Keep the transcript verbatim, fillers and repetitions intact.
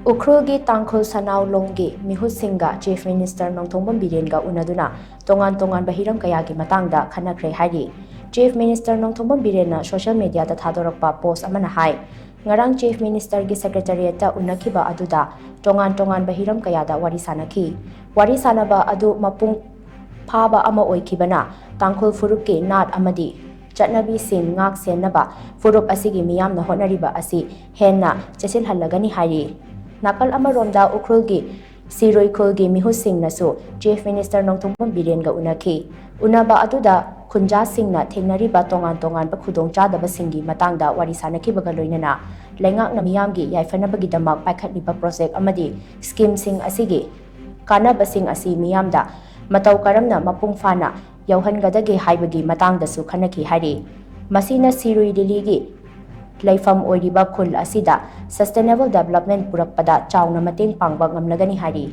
ꯎꯈ꯭ꯔꯨꯜꯒꯤ ꯇꯥꯡꯈꯨꯜ ꯁꯅꯥꯎ ꯂꯣꯡꯒꯤ ꯃꯤꯍꯨꯠꯁꯤꯡꯒ Chief Minister Nongthombam ꯕꯤꯔꯦꯟꯒ ꯎꯅꯗꯨꯅ ꯇꯣꯉꯥꯟ ꯇꯣꯉꯥꯟꯕ ꯍꯤꯔꯝ ꯀꯌꯥꯒꯤ ꯃꯇꯥꯡꯗ ꯈꯟꯅꯈ꯭ꯔꯦ ꯍꯥꯏꯔꯤ꯫ Chief Minister Nongthombam ꯕꯤꯔꯦꯟꯅ social media ꯗ ꯊꯥꯗꯣꯔꯛꯄ post ꯑꯃꯅ ꯍꯥꯏ, ꯉꯔꯥꯡ Chief Minister ꯒꯤ Secretariat ꯇ ꯎꯅꯈꯤꯕ ꯑꯗꯨꯗ ꯇꯣꯉꯥꯟ ꯇꯣꯉꯥꯟꯕ ꯍꯤꯔꯝ ꯀꯌꯥꯗ ꯋꯥꯔꯤ ꯁꯥꯅꯈꯤ꯫ ꯋꯥꯔꯤ ꯁꯥꯅꯕ ꯑꯗꯨ ꯃꯄꯨꯡ ꯐꯥꯕ ꯑꯃ ꯑꯣꯏꯈꯤꯕꯅ ꯇꯥꯡꯈꯨꯜ ꯐꯨꯔꯨꯞꯀꯤ ꯅꯥꯠ ꯑꯃꯗꯤ ꯆꯠꯅꯕꯤꯁꯤꯡ ꯉꯥꯛ ꯁꯦꯟꯅꯕ ꯐꯨꯔꯨꯞ ꯑꯁꯤꯒꯤ ꯃꯤꯌꯥꯝꯅ ꯍꯣꯠꯅꯔꯤꯕ ꯑꯁꯤ ꯍꯦꯟꯅ ꯆꯦꯠꯁꯤꯜꯍꯜꯂꯒꯅꯤ ꯍꯥꯏꯔꯤ꯫ ꯅꯥꯀꯜ ꯑꯃꯔꯣꯝꯗ ꯎꯈ꯭ꯔꯨꯜꯒꯤ ꯁꯤꯔꯣꯏ ꯈꯨꯜꯒꯤ ꯃꯤꯍꯨꯠꯁꯤꯡꯅꯁꯨ Chief Minister ꯅꯣꯡꯊꯣꯝꯕꯝ ꯕꯤꯔꯦꯟꯒ ꯎꯅꯈꯤ꯫ ꯎꯅꯕ ꯑꯗꯨꯗ ꯈꯨꯟꯖꯥꯁꯤꯡꯅ ꯊꯦꯡꯅꯔꯤꯕ ꯇꯣꯉꯥꯟ ꯇꯣꯉꯥꯟꯕ ꯈꯨꯗꯣꯡꯆꯥꯗꯕꯁꯤꯡꯒꯤ ꯃꯇꯥꯡꯗ ꯋꯥꯔꯤ ꯁꯥꯅꯈꯤꯕꯒ ꯂꯣꯏꯅꯅ ꯂꯩꯉꯥꯛꯅ ꯃꯤꯌꯥꯝꯒꯤ ꯌꯥꯏꯐꯅꯕꯒꯤꯗꯃꯛ ꯄꯥꯏꯈꯠꯂꯤꯕ project ꯑꯃꯗꯤ scheme ꯁꯤꯡ ꯑꯁꯤꯒꯤ ꯀꯥꯟꯅꯕꯁꯤꯡ ꯑꯁꯤ ꯃꯤꯌꯥꯝꯗ ꯃꯇꯧ ꯀꯔꯝꯅ ꯃꯄꯨꯡ ꯐꯥꯅ ꯌꯧꯍꯟꯒꯗꯒꯦ ꯍꯥꯏꯕꯒꯤ ꯃꯇꯥꯡꯗꯁꯨ ꯈꯟꯅꯈꯤ ꯍꯥꯏꯔꯤ꯫ ꯃꯁꯤꯅ ꯁꯤꯔꯨꯏ ꯂꯤꯂꯤꯒꯤ ꯂꯩꯐꯝ ꯑꯣꯏꯔꯤꯕ ꯈꯨꯜ ꯑꯁꯤꯗ sustainable development ꯄꯨꯔꯛꯄꯗ ꯆꯥꯎꯅ ꯃꯇꯦꯡ ꯄꯥꯡꯕ ꯉꯝꯂꯒꯅꯤ ꯍꯥꯏꯔꯤ꯫